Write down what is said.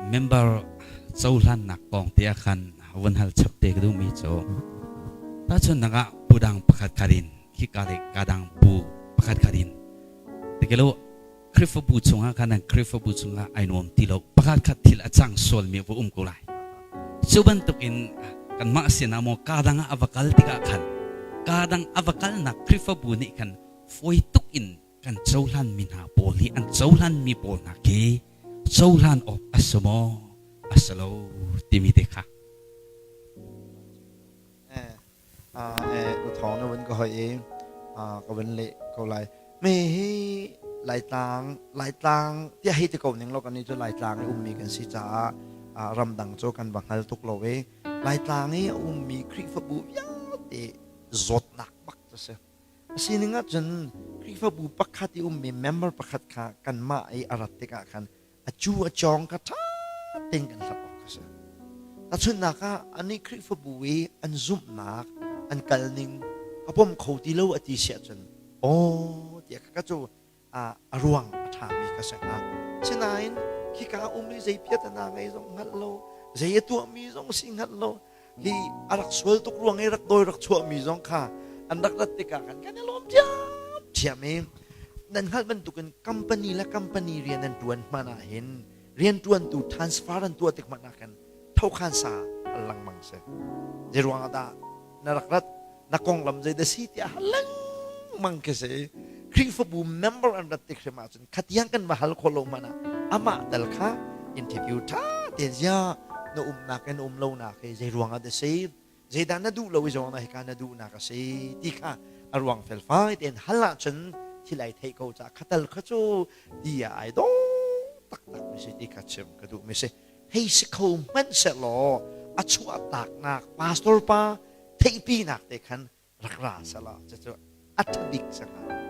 Member cohlannak kong te ah khan vun hal chap te ka duhmi cu tahchunhnak ah pu dang pakhat khat in khika le ka dang pu pakhat khat in tikelo Khrihfabu chungah khan Khrihfabu chungah ai nuam ti lo pakhat khat thil a cang sualmi va um ko lai. Cu bantukin kanmah sinah maw ka dang ah a va kal tikah khan ka dang a va kalnak Khrihfabu nih khan fawi tuk in kan cohlanmi hna pawl hi an cohlanmi pawl hna khi cohlan awk a si maw a si lo timi te kha. U Thawng na vun ka hoi i ka vun leh ko lai. Mi hi Laitlang, Laitlang tiah hei ti ko ning law kannih cu Laitlang i ummi kan si caah ramdang cu kan va hngal tuk lo i Laitlang i a ummi Khrihfabu vialte zawtnak bak cu si. A sining ahcun Khrihfabu pakhat i ummi member pakhat kha kanmah i a rat tikah khan a cu a cawng kha ṭha tein kan hlat awk a si. Tahchunhnak ah anih Khrihfabu i an zumhnak an kalning ka pom kho ti lo a ti si ahcun aw tiah ka cu a ruang a ṭhami ka si hnga. Sinain khika um i zei piatana ngei zong hngalh lo, zei a tuahmi zong si hngalh lo, hi a rak sual tuk ruang i rak dawi rak chuahmi zong kha an rak rat tikah khan kan i lawm ṭhiamṭhiam i nan hngalh bantukin company le company rian an ṭuan hmanh ah hin rianṭuantu transfer an tuah tik hmanh ah khan thokhan sa an lengmang si. Zei ruangah dah na rak rat na konglam zei dah si tiah hal lengmang khi si. Khrihfabu member an rat tik hrim ahcun khatiang kan va hal khawh lo hmanh ah amah tal kha interview ṭha tein ziah na umnak in um lonak hi zei ruangah dah si zeidah na duh lo i zong na hika na duhnak a si ti kha a ruang felfai tein hal ahcun thil ai theih ko caah khatal kha cu ti ah ai dawh taktak mi si ti kha chim ka duh mi si. Hei si kho hmanh sehlaw a chuah taknak pastor pa theihpinak te khan rak ra selaw cucu a ṭha bik si hnga.